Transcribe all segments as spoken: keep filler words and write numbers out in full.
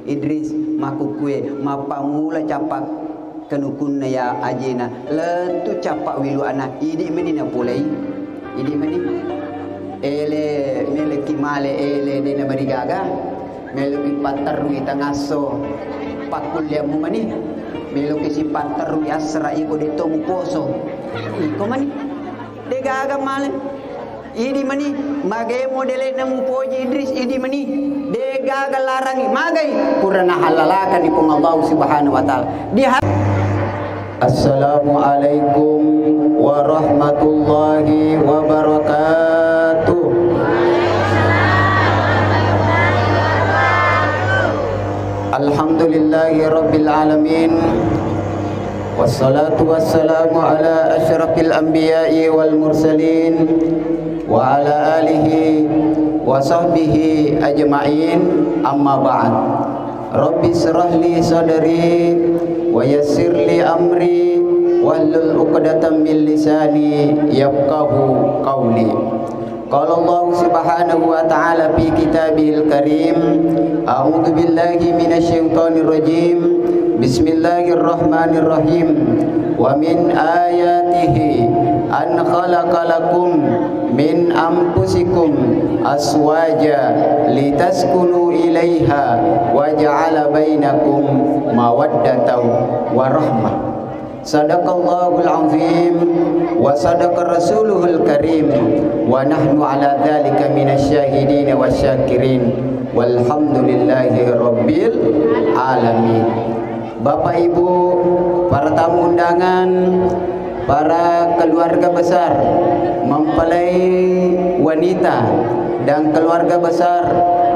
Idris, makkukkue, mappammula cappa kenukunna iya ajena, lettu cappa wiluana, idi meni napolei, idi meni. Ele, meleki male, ele, dena marigaga, meloki patterui tangasso, pakkulliammu meni, meloki sipatterui assara iko detto muposo, iko meni, degaga male. Idi meni, mage modele'na mupoji Idris, idi meni. Degaga larangi, magai pura nahallalakani Puang Allah Subhanahu wa Ta'ala. Di ha- Assalamualaikum warahmatullahi wabarakatuh. Alhamdulillahi rabbil alamin. Wassalatu wassalamu ala asyrafil anbiya'i wal mursalin wa ala alihi wa sahbihi ajma'in, amma ba'd. Rabbi israh li sadri wa yassir li amri wahlul uqdatam min lisani yafqahu qawli. Qala Allah Subhanahu wa Ta'ala fi kitabihil karim, a'udzu billahi minasy syaithanir rajim. Bismillahirrahmanirrahim. Wa min ayatihi an khalaqa lakum min anfusikum azwaja litaskunu ilaiha wa ja'ala bainakum mawaddatan wa rahmah. Sadaqallahul azim wa sadaqa rasuluhul karim wa nahnu ala dzalika minasy syahidin wasy syakirin, walhamdulillahi rabbil alamin. Bapak Ibu, para tamu undangan, para keluarga besar mempelai wanita dan keluarga besar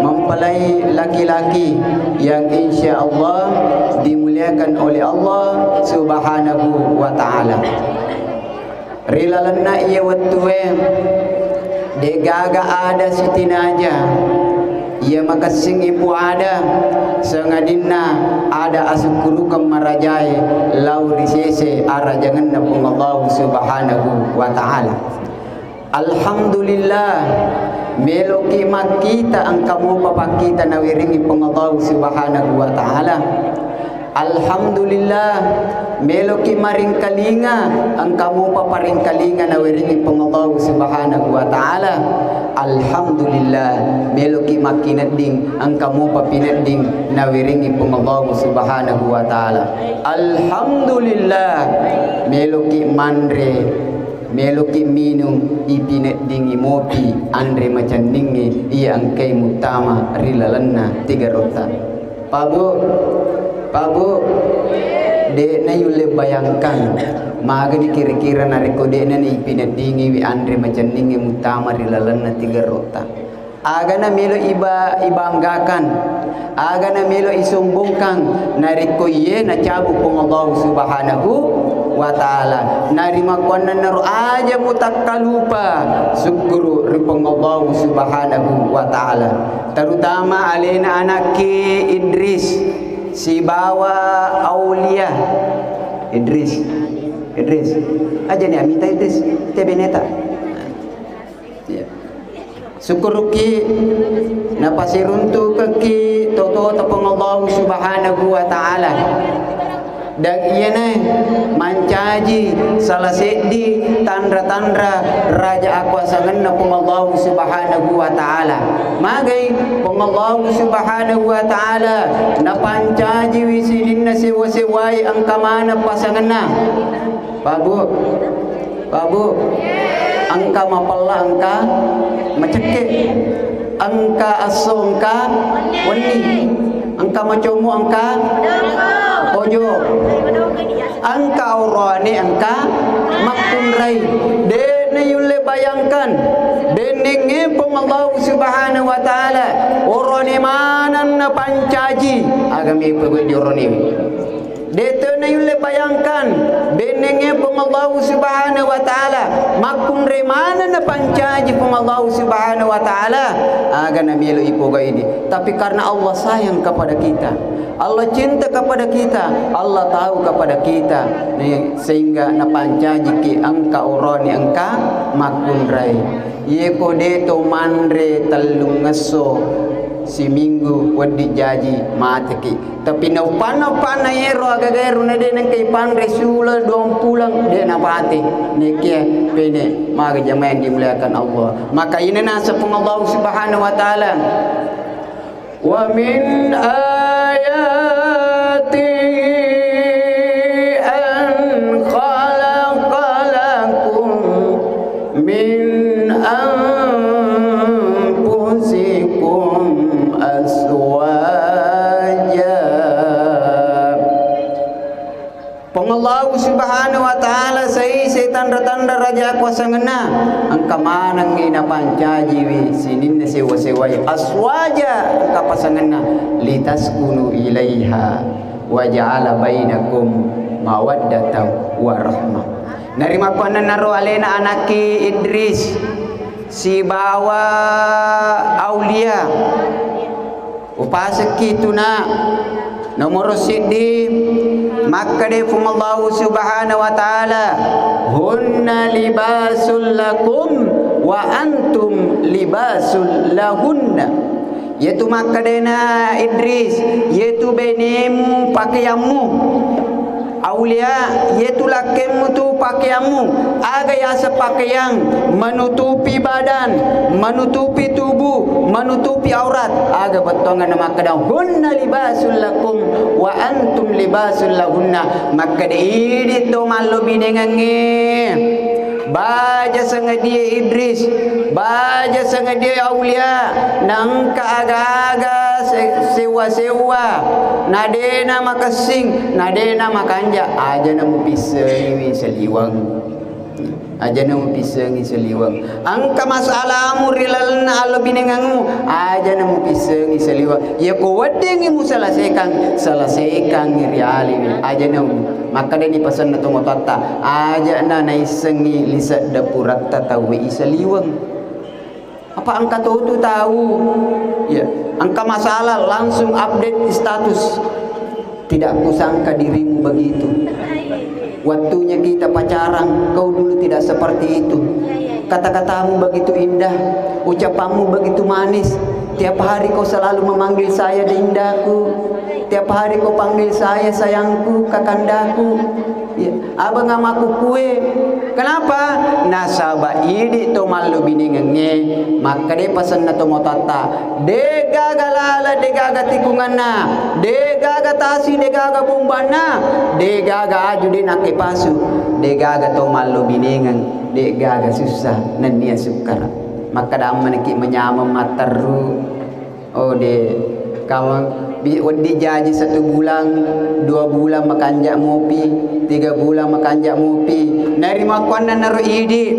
mempelai laki-laki yang insya Allah dimuliakan oleh Allah Subhanahu wa Ta'ala. Ri lalenna iye wettue, degaga ada sitinaja iya makessing ipu ada, sangadinna ada asukkurukeng marajae lao ri sese arajangenna Puang Allah Subhanahu wa Ta'ala. Alhamdulillah, meloki makkita engka mopa pakkita nawerengngi Puang Allah Subhanahu wa Ta'ala. Alhamdulillah, meloki maringkalinga engka mopa paringkalinga nawerengngi Puang Allah Subhanahu wa Ta'ala. Alhamdulillah, meloki makkinedding engka mopa pinedding nawerengngi Puang Allah Subhanahu wa Ta'ala. Alhamdulillah, meloki manre, meloki minung, ipineddingi mopi anre macenningnge iya engkai muttama ri lalenna tigarotta. Pak Bu, Pak Bu, de'na yulle bayangkan magani kira-kira narekko de'na ni ipineddingiwi anre macenningnge muttama ri lalenna tigarotta. Agana melo iba-, ibanggakan, agana melo isombongkan, narekko iye nacabu Puang Allah Subhanahu wa Ta'ala. Narimakkuannanaro aja mutakkalupa sukkuru ri Puang Allah Subhanahu wa Ta'ala. Terutama alena anakki Idris sibawa Aulia. Idris, Idris, aja ni amita Idris, te beneta. Iya. Sukkuruki napasiruntukekki totota Puang Allah Subhanahu wa Ta'ala. Dan iyanae mancaji salah seddi tanra-tanra raja akuasangenna Puang Allah Subhanahu wa Ta'ala. Magai Puang Allah Subhanahu wa Ta'ala napancajiwi sininna sewa-sewai engka maneng pasangenna. Pak Bu, Pak Bu, engka mapella, engka macekke, engka esso, engka wenni, engka macommo, engka pojo, engka orane, engka makkunrai. De'na yulle bayangkan, dennengnge Puang Allah Subhanahu wa Ta'ala, orane maneng napancaji, aga mepa gue di orane. De'to nayulle bayangkan, dennengnge Puang Allahu Subhanahu wa Ta'ala, makkunrai maneng napancaji Puang Allahu Subhanahu wa Ta'ala, aga namelo ipogaidi. Tapi karena Allah sayang kepada kita, Allah cinta kepada kita, Allah tahu kepada kita, ne-, sehingga napancajiki engka oroni engka makkunrai. Yeko de'to manre tellungesso, Siminggu wedding jaji mateki. Tapi nauppanna-uppanna ero agaga ero na de' nengka ipanre siuleng duang puleng de' napate. Nekia pene maga jamaah yang dimuliakan Allah. Maka ina naseng Puang Allah Subhanahu wa Ta'ala. Wa min ayatihi an khalaqa lakum min anfusikum azwaja. Puang Allahu Subhanahu wa Ta'ala saisai tanra-tanra raja kuasangenna, engka manengngi napancajiwi sininna sewa-sewai aswaja engka pasangenna, litaskunu ilaiha wa ja'ala bainakum mawaddatan wa rahmah. Narimakkuannanaro alena anakki Idris sibawa Aulia. Upasekki tuna. Nomoro siddi, makkeda Puang Allahu Subhanahu wa Ta'ala, "Hunna libasul lakum wa antum libasul lahunna." Yetu makkedana Idris, yetu benemu pakeammu. Aulia, yetu lakkemmu tu pakeammu, aga yaseng pakeang, menutupi badan, menutupi tubuh, menutupi aurat, aga bettuanna makkeda, "Hunna libasul lakum wa antum libasul lahunna." Makkeda idi to mallobinengengnge. Baja sangadie Idris, baja sangadie Aulia, nangka aga-aga se-, sewwa-sewwa, nadena makessing, nadena makanja, ajana mupissengiwi saliweng. Ajana mupissengi saliweng. Engka masalamu ri lalenna allo binenganmu, ajana mupissengi saliweng. Yako weddingngi musalasekang, salasekangngi ri aliwi. Ajana mu-, Makkedani pasenna tomatoatta, aja'na naissengngi lise'de puratta tauwe isaliweng. Apa engka totu tau, ya, engka masalah langsung update status. Tidak kusangka dirimu begitu. Waktunya kita pacaran, kau dulu tidak seperti itu. Kata-katamu begitu indah, ucapanmu begitu manis. Tiap hari kau selalu memanggil saya Dindaku. Tiap hari kau panggil saya sayangku, kakandaku. Ya, abang amaku kue. Kenapa? Nasaba idi to mallu binengengnge, makkeda pasenna tomatoatta, degaga lala, degaga tikunganna, degaga tasi, degaga bombanna, degaga aju de nakkepasu, degaga to mallu binengeng, degaga sussa nennia sukkara. Makkeda ammanaki menyameng matterru. Oh, de. Kawan, bi-, wedding jaji satu bulan, dua bulan makanja mopi, tiga bulan makanja mopi. Narimakkuannanaro idi,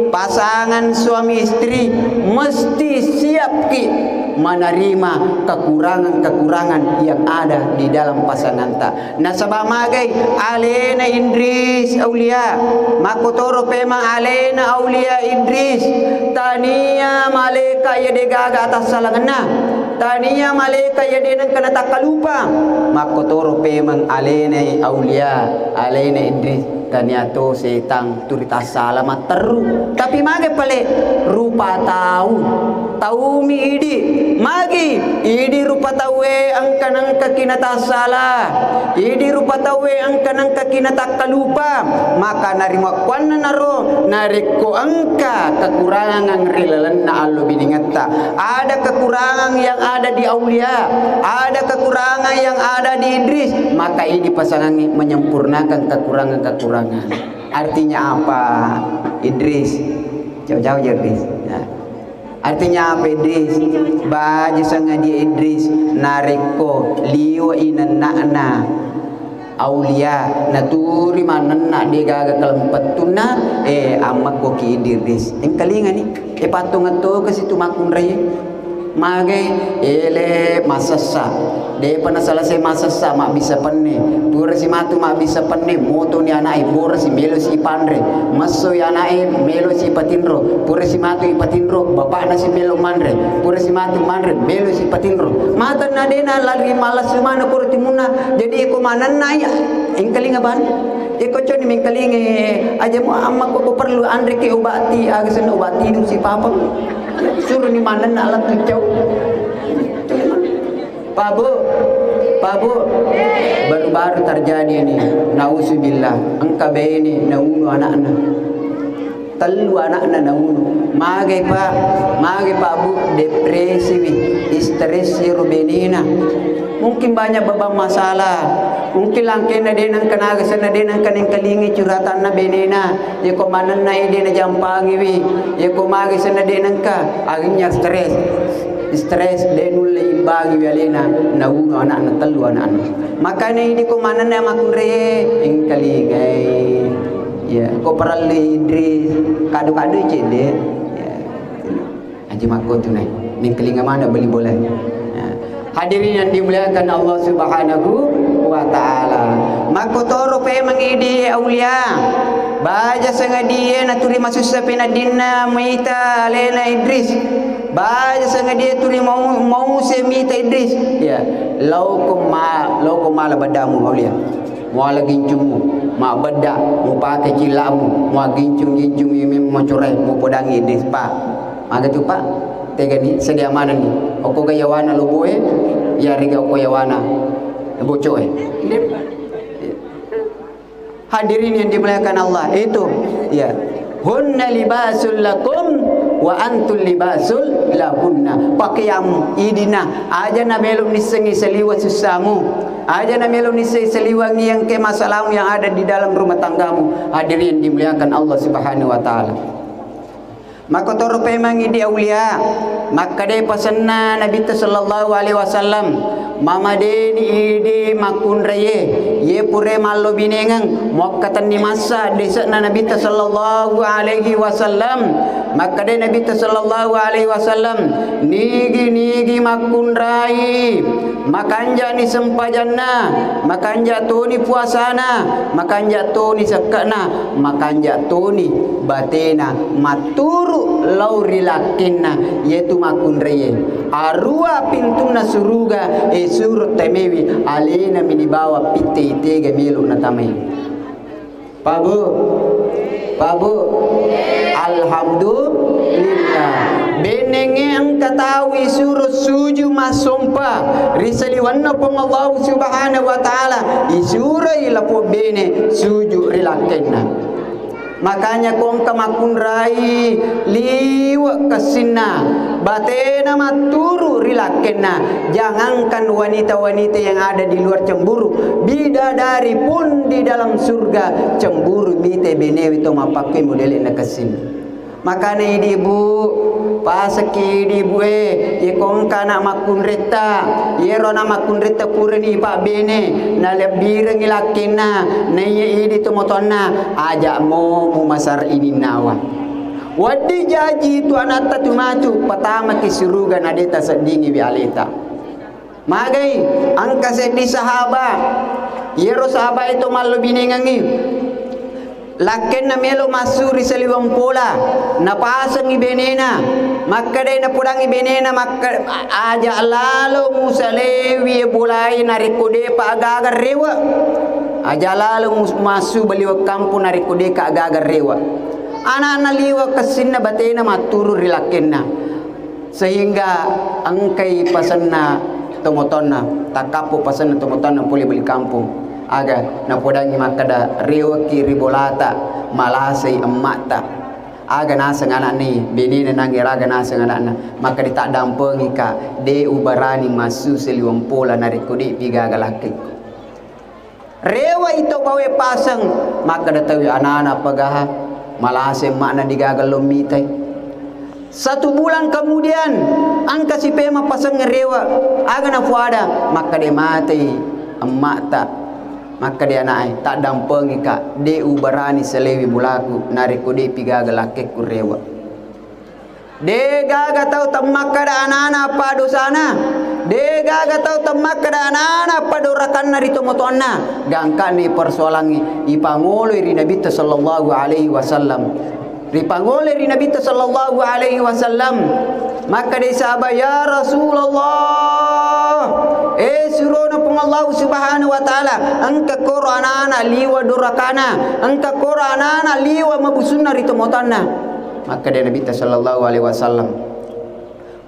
pasangan suami istri mesti siapki menerima kekurangan-kekurangan yang ada di dalam pasanganta. Nasaba magai alena Idris Aulia, makkotoro pemang alena Aulia Idris, tania malaeka iya degaga atassalangenna, tania malaeka iya de nengka natakkalupa, makkotoro pemang alena Aulia, alena Idris, tania to setang turi tassala matterru. Tapi magai pale rupa tau. Taumi idi, magi idi rupa tauwe engka nengkaki natassala, idi rupa tauwe engka nengkaki natakkalupa, maka narimakkuannanaro narekko engka kekurangan ri lalenna allo binengetta, ada kekurangan yang ada di Aulia, ada kekurangan yang ada di Idris, maka idi pasangangngi menyempurnakan kekurangan-kekurangan. Artinya apa, Idris? Jauh-jauh ya, Idris. Nah. Artinya apa, Idris? Baju sengaja Idris, narekko liwai nenna'na Aulia, naturi manenna degaga kalempettunna, eh, ammakko ki Idris. Engkalingani, eh, pattungeng toga situ makkunrai. Magai, ele massessa. Depa nasalase massessa, mabbissa penne. Purasi matu mabbissa penne, motoni ana'e, purasi melosi ipanre. Messoi ana'e, melosi ipatinro. Purasi matu ipatinro, bapakna si melo manre. Purasi matu manre, melosi ipatinro. Matanna dena lari malassu mana koro timunna. Jadi iko manenna iya, engkalinga bani. Iko coni mengkalinga, aja mu amma ko perlu anre ke obati, aga senna obati du si papa. Suruni manenna alat tucau. Pak Bu, Pak Bu, baru-baru terjadi ini, nauzubillah, engka bene naunu anakna. Tellu anakna naunu. Magai Pak, magai Pak Bu, depresi wi, stres ro benena. Mungkin banyak beban masalah. Mungkin langkena de nengka naga senna de nengka nengkalingi curhatanna benena. Yeko manenna ide najampangi wi. Yeko magai senna de nengka, akhirnya stres. Stres, de nulle imbangi wi alena, nauno anakna, tellu anakna. Makanya idi ko manenna makkunraie, engkalingai. Ya, ko parellu Idris, kado-kado cedde. Ya. Aji makko tunai. Mengkalinga mana beli bola. Ya. Hadirin yang dimuliakan Allah Subhanahu wa Ta'ala. Makkotoro pemeng idi aulia. Baja sengadie naturi masussa penaddinna muita alena Idris. Baja sengadia tuli mau, mau se mita Idris. Ya, lauko ma, lauko mala baddamu aulia. Muala gincungmu, mabbedda, mupake cillamu, muaggincung-gincung imi macorai, mupodangi Idris, Pak. Maga tu, Pak? Tegani, sedia manenni? Okko ga yawana loboe, yarega okko yawana bocoe. Hadirin yang dimuliakan Allah, itu, ya. Hunna libasul lakum wa antum libasul lahunna. Pakaianmu, idina, aja na melo nissengi saliwa sussamu, aja na melo nissengi saliwangi yang ke masalahmu yang ada di dalam rumah tanggamu. Hadirin yang dimuliakan Allah Subhanahu wa Ta'ala. Makkotoro pemangi di aulia, makkadai pasenna Nabitta sallallahu alaihi wasallam, mamadeni idi makkunraie, ye pure mallobinengeng, muakkatenni massa dese'na Nabitta sallallahu alaihi wasallam. Makkadai Nabitta sallallahu alaihi wasallam, nigi-nigi makkunrai, makanja'ni sempajanna, makanja' toni puasana, makanja' toni sekke'na, makanja' toni batena matturu lao ri lakkenna, yetu makkunraie. Arua pintunna suruga, e suro tamewi, alena mini bawa pitte itega melo natamai. Pak Bu, Pak Bu, alhamdulillah. Benengnge engka tau isuro suju massompa ri saliwenna Puang Allahu Subhanahu wa Ta'ala, isuroi lapong bene suju ri lakkenna. Makanya ko engka makkunrai liwe' kessinna, batena matturu ri lakkenna. Jangankan wanita-wanita yang ada di luar cemburu, bidadari pun di dalam surga cemburu mite benewe to mappakkue modele'na kessinna. Makana idi bu, pasekki idi bu e, yeko engka anak makkunretta, yero anak makkunretta purani ipabbene, nalebbirengngi lakkenna, naiya idi tomatoanna, aja' mo mumasar ininnawa. Wedding jaji tu anatta tu matu, patamaki suruga na de' taseddingiwi aleta. Magai, engka seddi sahaba, yero sahaba e to mallobinengengngi. Lakkenna melo massu ri saliweng pola, napasengngi benena. Makkadai napodangngi benena, makka-, aja' lalo musalewi bolai narekko de'pa agaga rewe'. Aja' lalo mus-, massu baliweng kampong narekko de'ka agaga rewe'. Ana'na liwe' kessinna batena matturu ri lakkenna. Sehingga engkai pasenna tomatoanna, takkappo pasenna tomatoanna pole bali kampong. Aga napodangngi makkeda, rewe'ki ri bolata, malasai emma'ta. Aga naseng ana'na, benena nangnge raga naseng ana'na, makkeda, taddampengika, de' ubarani massu saliweng pola narekko de'pi gaga lakkekku. Rewe'i to bawe paseng, makkeda tauwe, anana pagaha, malase emma'na digaga lo mitai. Satu bulan kemudian, engka sipema paseng rewe', aga nafuada, makkeda matei emma'ta, makkeda ana'e, taddampengika, de' ubarani salewi bolaku, narekko de'pi gaga lakkekku rewe'. De'gaga tau temmakkeda anana apa dosana. De'gaga tau temmakkeda anana apa dorakanna ri tomatoanna. Gangkani persoalangnge ipangoloi ri Nabitta sallallahu alaihi wasallam. Ripangoloi ri Nabitta sallallahu alaihi wasallam. Makkeda sahaba, "Ya Rasulullah, eh, surona Puang Allah Subhanahu wa Ta'ala, engka koro anana liwa dorakana, engka koro anana liwa mabusunna ri tomatoanna." Makkeda Nabitta sallallahu alaihi wasallam,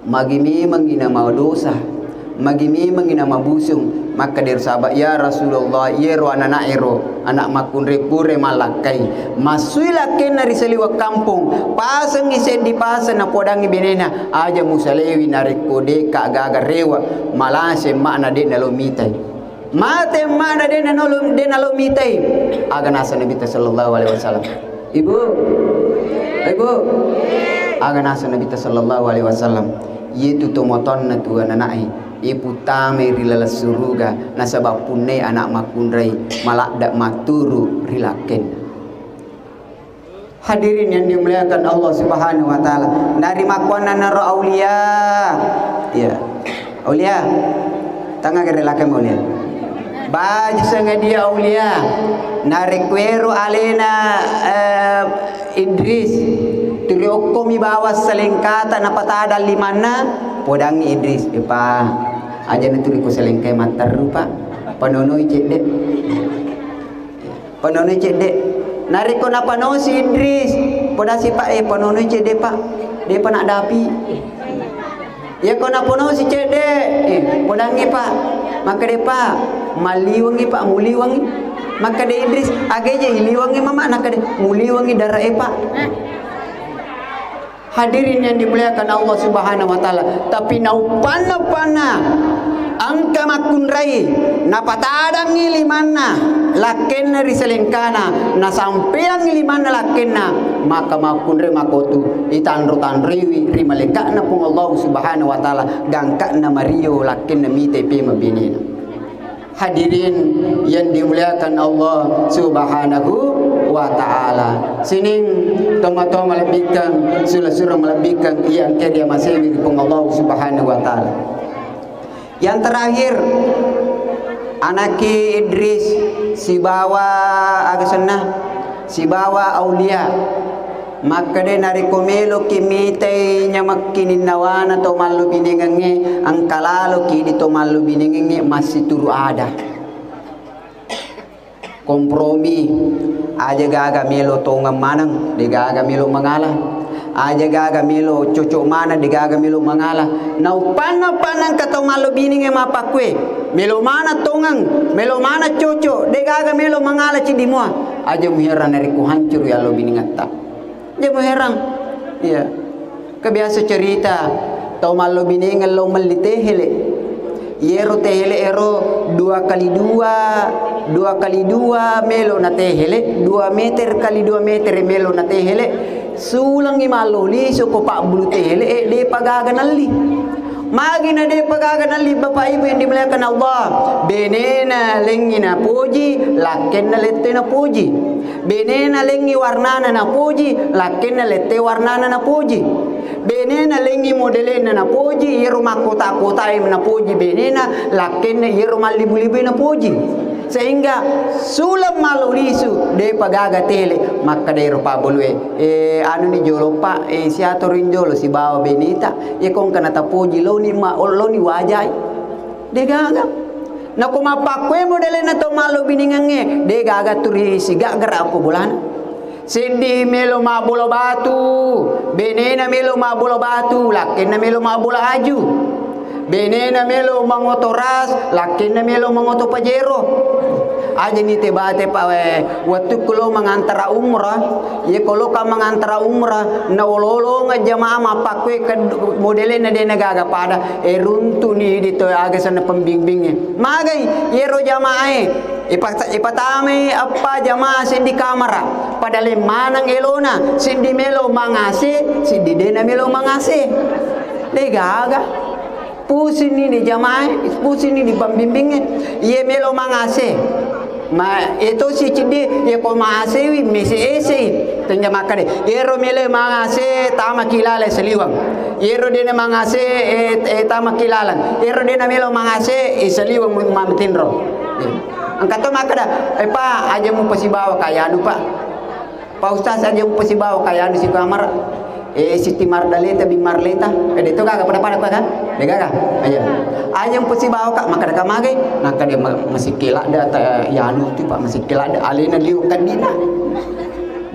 magi memangngi namadosa, Magi memengngi namabusung, makkeda ero sahabat, "Ya Rasulullah, iyero anana'ero, ana' makkunrai purai mallakkai. Massui lakkenna ri saliweng kampong, pasengngi seddi paseng napodangngi benena, aja musalaiwi narekko de'ka gaga rewe', malase emma'na de' nalo mitai. Mate emma'na de' nalo, de' nalo mitai." Aga naseng Nabitta sallallahu alaihi wasallam? Ibu, Ibu, aga naseng Nabitta sallallahu alaihi wasallam? Iyatu tomatoanna tu anana'e, iputtamai ri laleng suruga, nasaba' punnai ana' makkunrai maladda matturu ri lakkenna. Hadirin yang dimuliakan Allah Subhanahu wa Ta'ala, narimakkuannanaro aulia. Iya. Aulia. Tanga gere lakeng aulia. Baju sengadia aulia. Narekkuero alena, eh, Idris, turi okkomi bawang selengkata napatadang limanna, podangngi Idris, "Epa, aja naturi ko selengkai matterru, Pak. Panonoi cedde." Panonoi cedde. Narekko napanosi Idris, podasi, Pak, eh, panonoi cedde, Pak. De'pa naddapi. Iyako naponosi cedde, eh, podangngi, Pak. Makkeda, Pak, malliwengngi, Pak, muliwengngi. Makkeda Idris, aga je iliwengngi, Mama? Nakkeda, muliwengngi dare'e, Pak. Hadirin yang dimuliakan Allah Subhanahu wa Ta'ala, tapi naupanna-panna engka makkunrai, napatadangngi limanna lakkenna ri selengkana, nasampeangngi limanna lakkenna, maka makkunrai makotu itanro-tanroiwi ri malaika'na Puang Allah Subhanahu wa Ta'ala, gangka'na mario lakkenna mitai pemeng benena. Hadirin yang dimuliakan Allah Subhanahu wa Ta'ala. Sining tomatoa malebbikkeng, sura-sura malebbikkeng, iya engka riamasewi ri Puang Allah Subhanahu wa Ta'ala. Yang terakhir, anakki Idris sibawa aga senna, sibawa aulia. Makkeda, narekko meloki mitai nyamekkininnawana to mallobinengengnge, engka laloki di to mallobinengengnge massituru ada. Kompromi, aja gaga melo tongeng maneng, de gaga melo mangala. Aja gaga melo cocok maneng, de gaga melo mangala. Naupanna-panna engka to mallobinengnge mappakkue, melo maneng tongeng, melo maneng cocok, de gaga melo mangala ciddi mua. Aja muherang narekko hancuru yallobinengetta. Aja muherang. Iya. Kebiasa cerita, tau mallobinengeng lao melli tehele. Iyero tehele ero dua kali dua, dua kali dua melo na tehele, dua meter kali dua meter melo na tehele. Sulengngi mallo lisu ko pabbulu tehele, eh, depa gaga nalli. Magi na depa gaga nalli, Bapak Ibu yang dimuliakan Allah? Benena lengngi napoji, lakkenna lette napoji. Benena lengngi warnana napoji, lakkenna lette warnana napoji. Benena lengngi modelenna napoji, iyero makkota-kotae napoji benena, lakkenna iyero mallibu-libue napoji. Sehingga suleng mallo lisu, depa gaga tele, makkeda ero pabbalue, "Eh, anu ni jolo, Pak, eh, siatoreng jolo sibawa beneta, eh, kongka natapoji loni ma-, loni wajai." De gaga. Nako mappakkue modelenna to mallobinengengnge, de gaga turi sigaggara ko bolana. Seddi melo mabbola batu, benena melo mabbola batu, lakkenna melo mabbola aju. Benena melo mangoto ras, lakkenna melo mangoto pajero. Aja ni te bate pa, eh, wettukku lo mangantara umrah, ye ko loka mangantara umrah, na olo-olonga jamaah mappakkue ke modelenna de na gaga pada, eh, runtu ni di to aga senna pembimbingnge. Magai yero jamaah e, Ipata-, ipatamai eppa jamaah seddi kamara, pada lemmaneng elona, seddi melo mangase, seddi dena melo mangase. De gaga. Pusinni di jamaah, pusinni di pembimbingnge. Iye melo mangase. Ma, eto si ciddi, ye ko maasewi, mese esei. Tenja makkade, ero melo mangase, tama kilale saliweng. Ero dena mangase, eh, eh, tama kilaleng. Ero dena melo mangase, eh, saliweng ma-, matinro. Iya. Engka to makkeda, "Eh, Pak, aja mupasibawa kayanu, Pak. Pak Ustaz, aja mupasibawa kayanu si kamar. Eh, Siti Mardaleta bin Marleta." Eh, de to gaga pada-pada, Pak, kan? De gaga. Aja. "Aja mupasibawa, Kak," makkeda ka magai. Nakkeda ma-, masikki ladde ata, yanu tu, Pak, masikki ladde alena liu kaddina.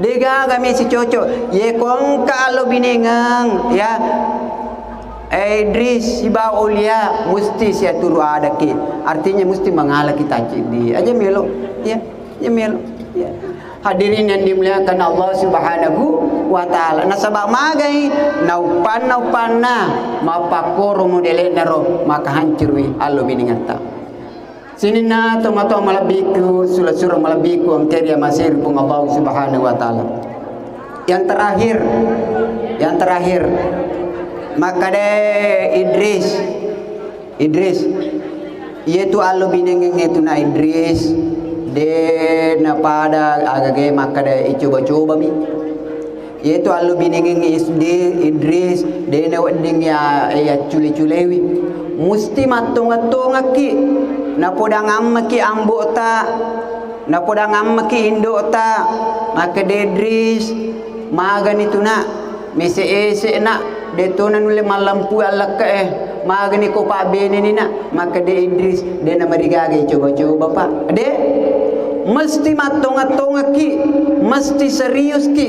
De gaga mesi cocok. Ye ko engka allo binengeng, ya. Eh, Idris, sibawa Aulia, musti siaturu adaki. Artinya musti mangalaki taciddi. Aja melo, ya, aja melo, ya. Hadirin yang dimuliakan Allah Subhanahu wa Ta'ala. Nasaba magai naupanna-upanna mappakkoro modele'na ro, maka hancurwi allo binengatta. Sininna tomatoa malebbiku, sura-sura malebbiku, engkeri amasiri Puang Allah Subhanahu wa Ta'ala. Yang terakhir, yang terakhir, makkada Idris, Idris, iyetu allo binengengnge tu na Idris, de napada agaga makkada icoba-cobami. Iyetu allo binengengnge Isdi-, Idris, de nawedding ya, yaccule-culewi. Musti mattongeng-tongekki, napodang ammaki ambo'ta, napodang ammaki indo'ta, makkeda Idris, magani tu na, mese-ese na, de to na nulle mallampu allakka e, magani ko pabbeneni na, makkeda Idris, de namarigaga coba-coba, Pak. De, mesti mattongeng-tongekki, mesti seriuski.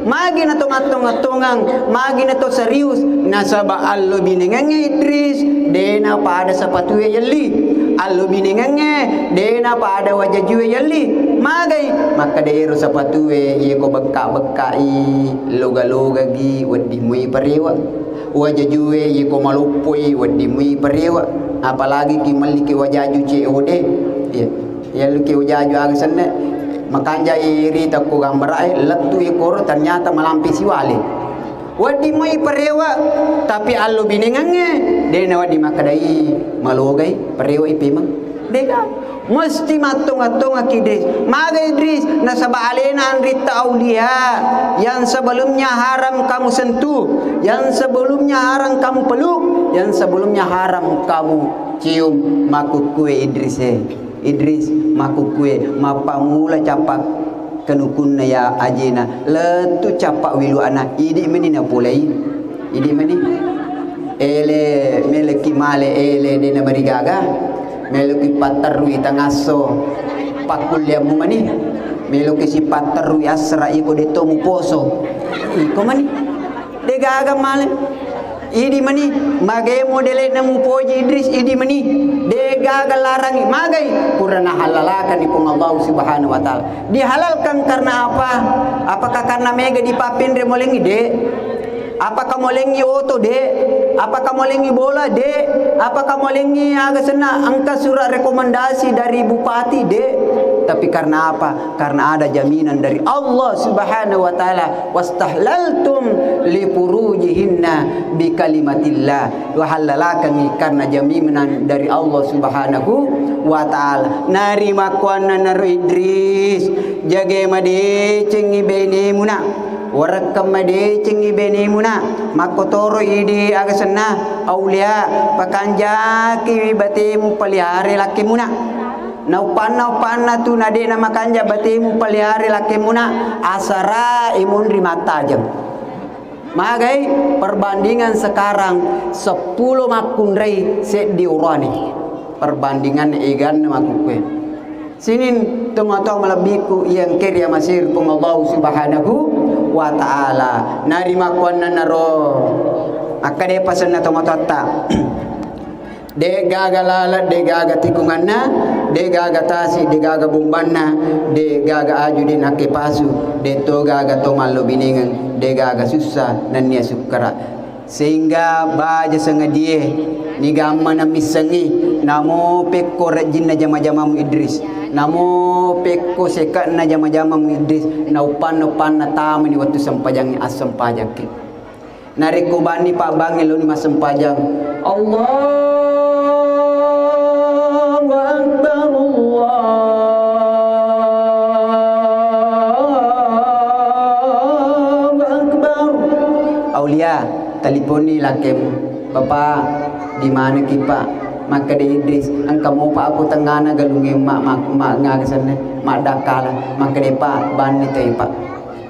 Magi na to mattongeng-tongeng, magi na to serius, nasaba allo binengengnge Idris, de napada sapatue yelli. Allo binengengnge, de napada wajajue yelli. Magai, makkeda ero sapatue, iye ko bekka-bekkai, loga-logagi, wedding mui parewa. Wajajue, iye ko maloppoi, wedding mui parewa. Apalagi ki melli ki wajaju C O D. Iya. Yelluki wajaju aga senne, makanja irita ko gambara'e, lettu i koro, ternyata malampe siwale. Wedding moi parewa, tapi allo binengengnge, de nawedding makkedai malogai, parewa i pemeng. Dega. Mesti mattonga-tongaki Idris. Maga Idris, nasaba alena anritta aulia, yang sebelumnya haram kamu sentuh, yang sebelumnya haram kamu peluk, yang sebelumnya haram kamu cium. Makkukkue Idris e. Idris, makkukkue, mappammula cappa kenukunna ya ajena, lettu cappa wiluana, idi meni napolei, idi meni. Ele, meleki male ele, de namarigaga, meloki patterrui tangasso pakkulliammu mani, meloki sipatterrui assara iko de to muposo, iko mani. Degaga male. Idi mani, magai modele'na mupoji Idris, idi mani. Degaga larangi, magai, pura nahalalakanni Puang Allah Subhanahu wa Ta'ala. Dihalalkan karena apa? Apakah karena mega dipapinre molengi? De. Apakah molengi oto? De. Apakah molengi bola? De. Apakah molengi aga senna engka surat rekomendasi dari bupati? De. Tapi karena apa? Karena ada jaminan dari Allah Subhanahu wa Ta'ala, "Wastahlaltum li furujihinna bi kalimatillah." Wahallalakengngi karena jaminan dari Allah Subhanahu wa Ta'ala. Narimakkuannanaro Idris, jagai madecengngi benemuna, warekkeng madecengngi benemuna, makkotoro idi aga senna aulia, pakanjakiwi batemu paliare lakkemuna. Naupanna-upanna tu na de'na makanja batemu paliare lakkemuna, asara imunri mattajeng. Magai perbandingan sekarang seppulo makkunrai seddi urane. Perbandingan eganna makkukkue. Sinin tomatoa malebbiku yang keri amasir Puang Allah Subhanahu wa Ta'ala. Narimakkuannanaro akkade pasenna tomatoatta. De'gaga laleng, de'gaga tikunganna, de'gaga tasi, de'gaga bombanna, de'gaga aju de nakkepasu, de'to gaga to mallobinengeng, de'gaga sussa nennia sukkara. Sehingga baja sengadie niga ammana missengngi, namo pekko rejjinna jama-jamamu Idris, namo pekko seke'na jama-jamamu Idris, nauppanna-uppanna tamani wettu sempajangnge, assempajakki. Narekko banni pabbangnge laoni massempajang, Allahu Akbar, Allahu Akbar. Aulia, teliponni lakkemu, "Bapak, di manaki, Pak?" Makkeda Idris, "Engka mopa aku tengngana galungnge ma-, ma-, ma-, ngaga senna, maddakkala." Makkeda, "Pak, banni toi, Pak."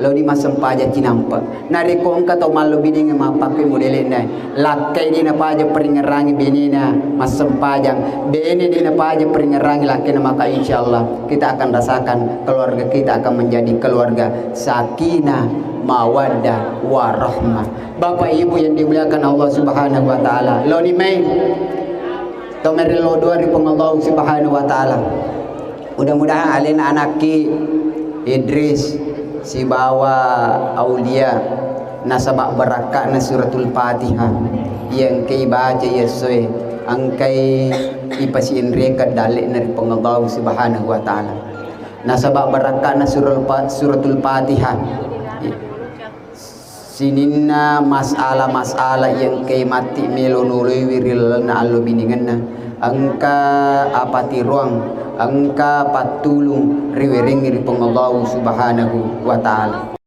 Laoni massempajang cinampe. Narekko engka tau mallo binengnge mappakkui modele'na, lakkai de napaja peringerangi benena massempajang, bene de napaja peringerangi lakkena, maka insyaallah kita akan rasakan keluarga kita akan menjadi keluarga sakinah, mawaddah, warahmah. Bapak Ibu yang dimuliakan Allah Subhanahu wa Ta'ala, laoni mai to merello doa ri Puang Allah Subhanahu wa Ta'ala. Mudah-mudahan alena anakki Idris sibawa Aulia nasaba barakka'na suratul Fatihah iya engkai baca iya essoe, engkai ipasienrekeng dalle'na ri Puang Allah Subhanahu wa Ta'ala. Nasaba barakka'na surul pa-, suratul Fatihah. Sininna masalah-masalah iya engkai matti melo noloiwi ri lalenna allo biningenna, engka apatiroang, engka pattulung riwerengngi ri Puang Allahu Subhanahu wa Ta'ala.